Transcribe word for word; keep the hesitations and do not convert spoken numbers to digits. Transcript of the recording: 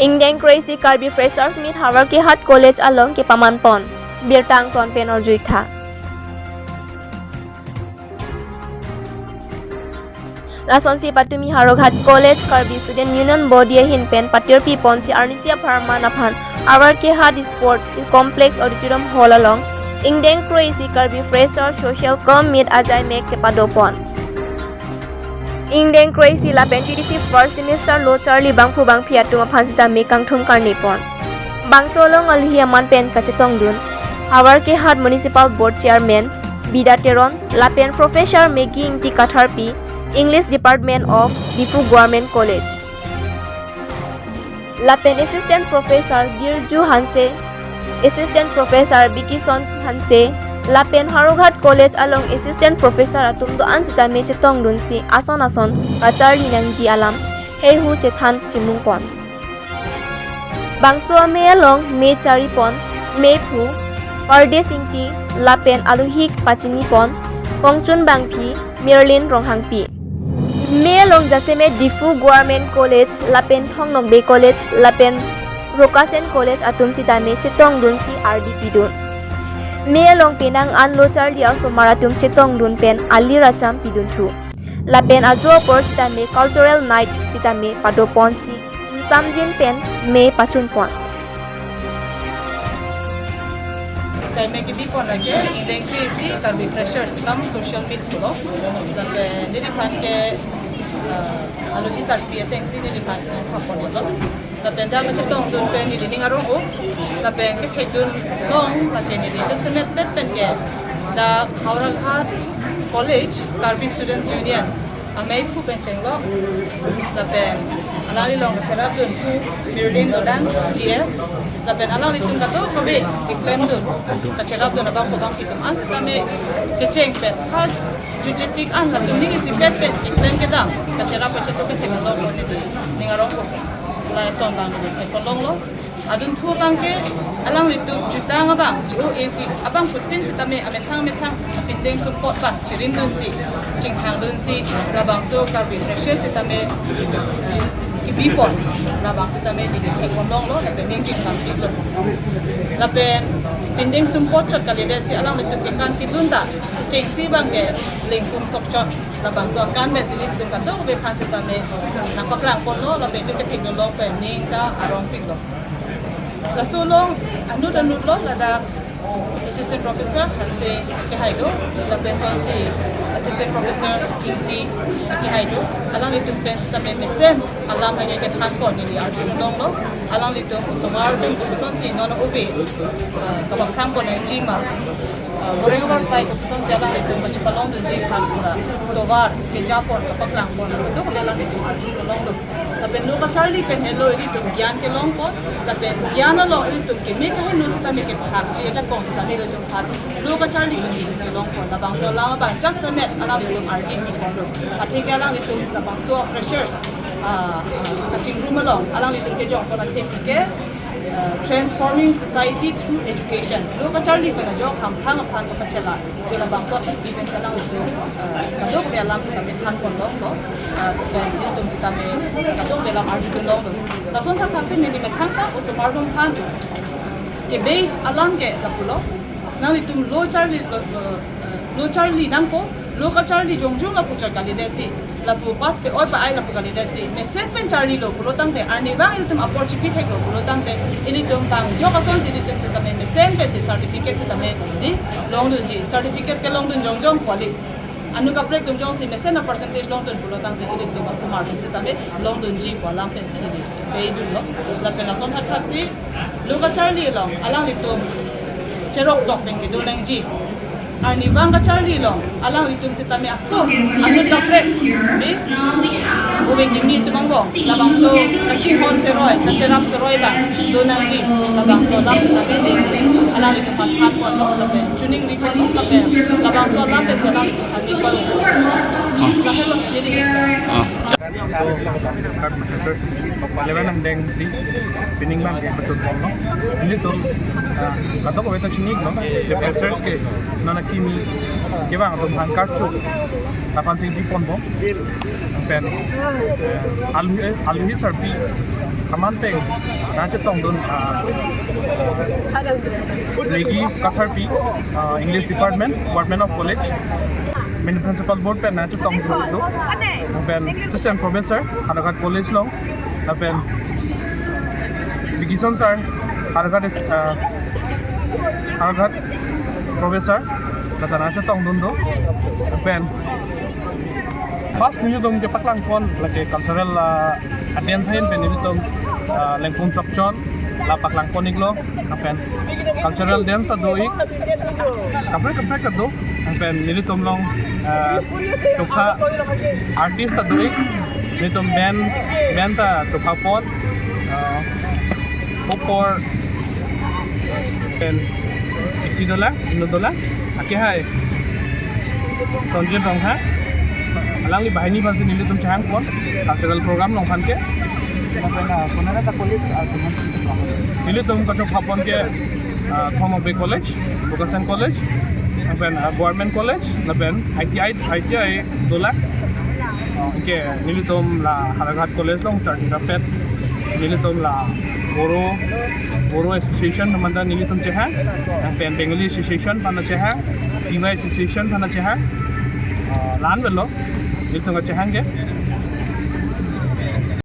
Ingdeng kre-isi Karbi Freshers Meet Howraghat College along kepaman pon. Birta angton pen arjuitha. Lasonsi patumi Howraghat College Karbi Student Union Body ahin pen patirpi ponsi arnisi apharman aphan Howraghat Sport Complex Auditorium Hall along ingdeng kre-isi Karbi Fresher Social Cum Meet ajai mek kepado pon. Ingdeng kre-isi lapen T D C first semester lo charli bangphu bangphi atum aphan sitame kangthum karni pon. Bangso along alohi aman pen kachetongdun Howraghat Municipal Board Chairman Bida Teron lapen Professor Maggie Ingti Katharpi, English Department of Diphu Government College, lapen Assistant Professor Birju Hanse, Assistant Professor Bikison Hanse, lapen Howraghat College along Assistant Professor atum do-an sitame chetongdunsi ason ason kacharli nangji alam heihui chethan chimung pon. Bangso amei along mei chari pon, meiphu Pardes Ingti lapen alohi pachini pon, Kongchun Bangphi, Mirlin Ronghangpi. Mei along jasemet Diphu Government College lapen Thong Nokbe College lapen Rokasen College atum sitame chetongdunsi ardi pidun. Mei along penang an lo charli asomar atum chetongdun pen alir acham pidunthu. Lapen ajo apor sitame cultural night sitame pado ponsi ingsamjin pen mei pachun pon. Chai mek kebi pon lake, ingdeng kre-isi Karbi Freshers Cum Social Meet pulo. Lapen neliphan ke, uh, alohi sarpi atengsi neliphan ke phaponlo. Lapen dak kachetongdun pen neli ning arong-o. Lapen kethekdun long, lapen neli jasemet pet pen ke dak Howraghat College Karbi Students Union ameiphu pen chenglo. Lapen alanglilong kacherapdunthu Mirlin Dodan G S. Lapen alanglitum kadokave keklemdun, kacherapdun abangphu bangphi atum an sitame kecheng pen ha jutjetik an latum ning isipet pen keklem kedam kacherap kachetok kethekdun long neli ning arong-o. Lason abang neli theklonglo. Adunthu abang ke alanglitum jutang abang, G O A C abangphutin sitame amethang amethang pindeng sumpot abang chirimdunsi, chingthangdunsi, labangso Karbi Freshers sitame kebi pon, labang sitame neli theklonglo, lapen ning chingsampiklo. Lapen pindeng sumpot chot kalidetsi alanglitum kekan kelun ta, chengsi abang ke lengkum sok chot, labangso akan pensi nelitum kadokave aphan sitame nangpaklang ponlo, lapen itum kethekdun long pen ning ta arongpiklo. Laso along anut anutlo, ladak Assistant Professor Hanse akehai do, lapen lasonsi Assistant Professor Ingti akehai do, alanglitum pen sitame mesen alam hai kethan pon neli arjudun longlo, alanglitum osomar atum lasonsi non ove, ah, kapaphrang pon nangji ma, ah, boreng abar sai lasonsi alanglitum kachepalongdunji aphan pura tovar keja pon kapaklang pon kadokave alanglitum arjudun longlo. Lapen lo kacharli pen helo ilitum gyan kelong pon, lapen gyan along ilitum keme kaheno sitame kepathakji ajakong sitame ilitum aphan lo kacharli pen ilitum kelong pon. Labangso alam abang jasemet alanglitum ardi pi ponlo. Atheke alanglitum labangso freshers, ah, ah, kachingrum along alanglitum kejok pon atheke ke, ah, Transforming Society Through Education. Lo kacharli pen ajok hamphang aphan kapachela. Chula bangso atheke pensi alanglitum, eh, kadokave alam sitame than pon longlo, eh, pen ilitum sitame kadokave alam arjudun longlo. Lason thakthak si neli methang ta osomar atum aphan kebe alam ke lapulo. Nanglitum lo charli, lo, lo, eh, lo charli nangpo, lo kacharli jongjong lapu chot kalidetsi, lapu pass pe-oi pa-ai lapu kalidetsi, mesen pen charlilo pulo tangte arnivang ilitum apor chipitheklo pulo tangte, ilitum bang jok asonsi ilitum sitame mesen pensi certificate sitame di longdunji, certificate kelongdun jongjong kali. Anut kaprek atum jongsi mesen a-percentage longdun pulo tangte ilitum asomar atum sitame longdunji pu alam pensi neli peidunlo. Lapen lason thakthak si lo kacharli along alanglitum cherok dok pen kedo nangji. Arnivang kacharli along alanglitum sitame ako anut kaprek, di, ove kimi atum angbong labangso kachinghon seroi, kacherap seroi abang do nangji, labangso alam sitame di alanglitum aphan than ponlo, lapen choningri ponlo, lapen labangso alam pensi alanglitum than ponlo. Lahelo, di, di. Ah. So, Karbi Freshers Meet eleven angdengsi pining abang ke pachun ponlo. Nelitum, ah, kadokave ta chini lo, the freshers ke non akimi kevang atum aphan karcho lapansi pi ponbom. Pen, eh, alu, eh, aluhi sarpi aman pen nangchetongdun, ah, Regi Katharpi, ah, English Department, Department of College, Mini Principal Board pen nangchetongdun do. Pen Assistant Professor, Howraghat College along, lapen Bikison sir, Howraghat is, ah, Howraghat Professor, lata nangchetongdun do. Pen first nelitum kepaklang pon lake cultural, ah, aden thain pen nelitum, ah, Lengpum Chokchon la paklang pon iklo, lapen cultural dance ta do ik, kaprek kaprek ta do, lapen nelitum along, ah, chopha artist ta do ik, nelitum band, band ta chopha pon, ah, popor, pen isi dolang, inut dolang, ake hai Sonjit Rongha, alangli banghini aphansi nelitum chehang pon, cultural program along aphan ke. Lapen, ah, konat ta college, ah, konat ta college. Nelitum kachopha pon ke, ah, Thom Abe College, Vocation College, lapen, ah, Government College, lapen I T I, I T I dolang. Ah, ke nelitum la Howraghat College along charjirapet, nelitum la Bodo, Bodo Association aphan ta nelitum chehang, lapen Bengali Association aphan ta chehang, T Y Association aphan ta chehang, ah, la-an avelo, nelitum kachehang ke.